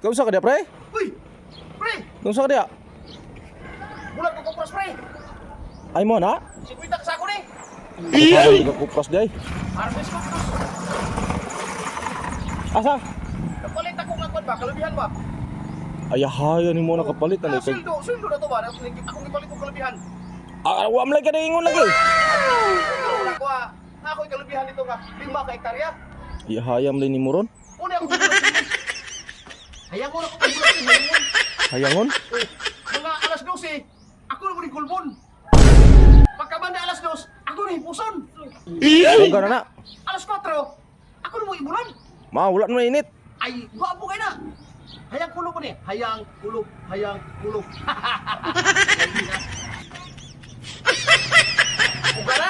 Kamusta ka dia, pre? Uy! Pre! Kamusta ka dia? Bulan ko kupras, pre! Ay mo na? 50 ka sako ni! Ay! Kupras di ay. Harvest ko kupras! Asa? Napalit ako nga kwan ba? Kalabihan ba? Ay, ni mo nakapalit Ah, ano kay. sweldo, sweldo na to ba? Akong ipalit ko kalabihan. Ah, wa man lagi ka ingon lagi. Wala ko ah. Ako'y kalabihan nito nga 5 ka hektarya. Ihayam lang ni mo ron. Una ako bulat. Hayang ko na ko bulat hayangon. Hayangon. Oh, mga alas 12, ako na mo ni kulbon. Pagkabanda alas 2, ako na hipuson. Huwag na na. Alas 4, ako na mo ibulan. Ma, wala na init. Ay, gwapo kay na. Hayang kulob ni, hayang kulob, hayang kulob. Uga na?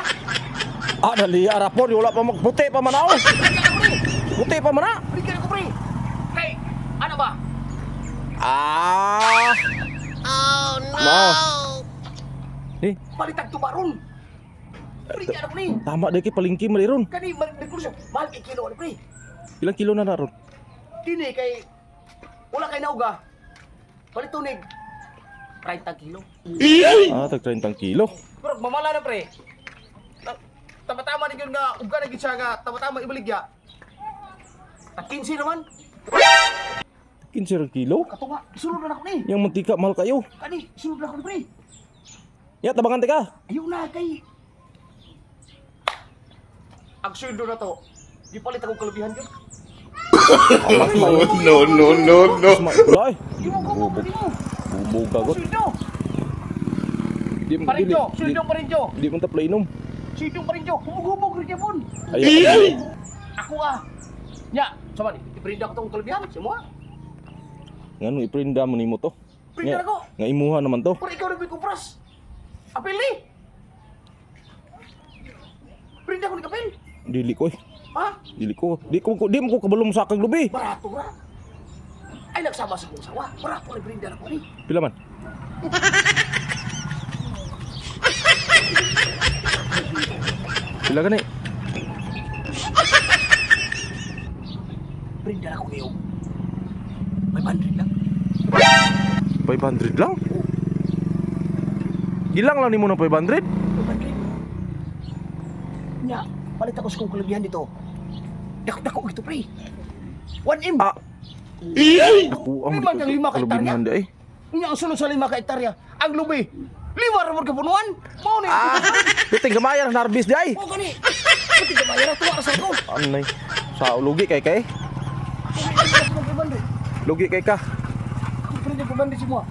Ah, dali arapon, wala pa magputi pa man ako. Balikan ako ni. Puti pa man na. Balikan ako pre. Kay, ano ba? Ah. Oh no. Ma. Eh, Palitag tubaron. Balikan ako ni. tama di kay palingki man ron. Kani, nagkulo siya. Mahal kay kilo ano pre. Ilang kilo na na ron? Kini kay wala kay nauga. Palitunig. 30 kilo. Ah, tag 30 kilo. Pero mamala na pre. Tama-tama ni gyud nga uga na gyud siya nga tama-tama ibaligya. Tag 15 naman. 15 kilo. Katunga, sulod na ako ni. Yang mantika mahal kayo. Kani, sulod na ako ni pre. Ya, tabangan ka. Ayaw na kay ang sweldo na to. Gipalit akong kalabihan gyud. No, no, no, no. Wala eh. Di mo ko, di mo. Bubog kagot. Sweldo. Di dili. Parinjo, sweldo parinjo. Di mo ta plainom. Sweldo parinjo. Humog-humog rin gyapon. Ay, ay. Ako ah. Nya, sama ni, iprinda ko tong kalabihan, semua. Ngano iprinda mo nimo to? Prinda Nga- ko. Nga imuha naman to. Pero ikaw na may kupras. Apil ni. Prinda ko ni kapil. Dili ko eh. Ha? Dili ko. Di mo ko kabalom sa akang lubi. Barato ra. Ay, nagsama sa kong sawa. Barato ni prinda na ko ni. Pila man? Pila gani? Prinda na ko niyo. May 100 lang. 500 lang? Gilang lang nimo ng 500? May 100. Nya, palit ako sa kong kalabihan dito. Dako-dako ito, pre. 1M. Ah. Ako ang Lima kang lima ka kalabihan di ay. Nya, ang sulod sa 5 ka hektarya. Ang lubi. 5 ra man kapunuan. Mao ni. Ah, piting gamay ang narbis di ay. Mao gani. Pati gamay ra tuwa ra sa ako. Anay. Sa lugi kay kay. Lugi kay ka. Ako prinda ko bandi semua.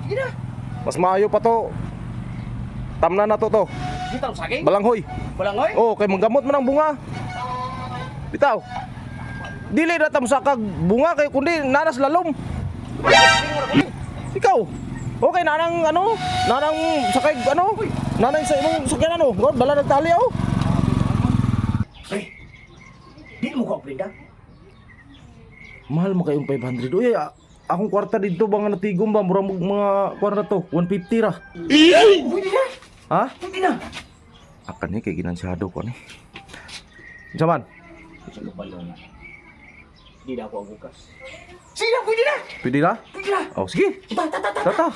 Sige na. Mas maayo pa to. Tamna na to to. Kita ang saging. Balanghoy. Balanghoy. Oh, kay manggamot man ang bunga. Bitaw. Dili na ta mosakag bunga kay kundi naras lalom. Ikaw. Okay, nanang ano? Nanang sakay ano? Nanang sa imong sakyan ano? God, dala ng tali oh. Pre. Di mo ko prinda. Mahal mo kayong 500. Uy, akong kwarta dito ba nga natigom ba mura mo mga kwarta to 150 ra. Pwede na. Ha? Pwede na. Akan ni kay ginansyado ko ni. Unsa man? Sa lupalo na. Di na ako ang bukas. Sige na, pwede na. Pwede na? Pwede na. Oh, sige. Ta ta ta ta. Tata.